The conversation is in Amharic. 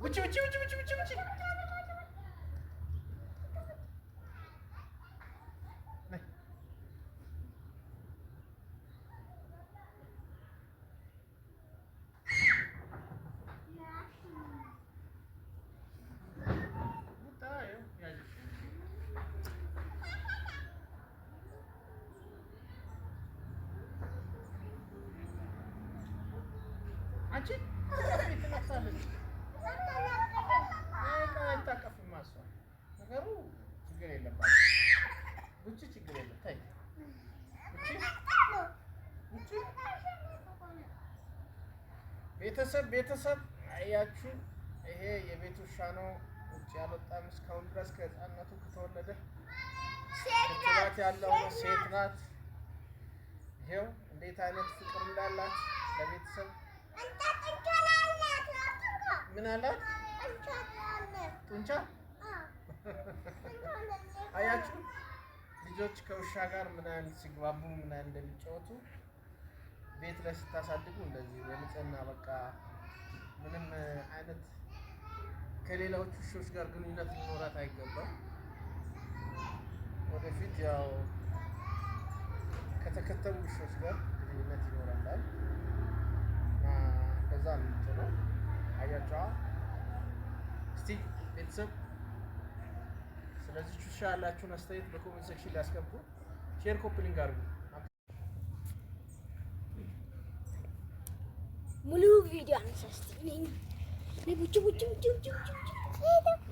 ውጪ ውጪ ውጪ ውጪ ውጪ ውጪ። ነይ። ውጣ፣ ይኸው ያዥ። አንቺ ትነክሳለች። አይታቀፍም። እሷ ነገሩ ችግር የለባትም። ውጭ ችግር የለም። ተይ፣ ውጭ ውጭ። ቤተሰብ ቤተሰብ አያችሁ፣ ይሄ የቤት ውሻ ነው። ውጭ ያልወጣም እስካሁን ድረስ ከህፃንነቱ ከተወለደ ክትባት ያለው ነው። ሴት ናት። ይሄው እንዴት አይነት ፍቅር እንዳላት ለቤተሰብ። ምን አላት? ጡንቻ። አያችሁ፣ ልጆች ከውሻ ጋር ምን ያህል ሲግባቡ፣ ምን ያህል እንደሚጫወቱ። ቤት ላይ ስታሳድጉ እንደዚህ በንጽህና በቃ ምንም አይነት ከሌላዎቹ ውሾች ጋር ግንኙነት ሊኖራት አይገባም። ወደፊት ያው ከተከተቡ ውሾች ጋር ግንኙነት ይኖራታል እና እንደዛ ነው የምትሆነው። አያቸዋ። እስቲ ቤተሰብ ስለዚህ ውሻ ያላችሁን አስተያየት በ comment section ላይ አስቀምጡ። Share፣ copy link አድርጉ። ሙሉ ቪዲዮ አንሳ እስቲ። ነይ ነይ፣ ቡጭ ቡጭ ቡጭ ቡጭ ቡጭ።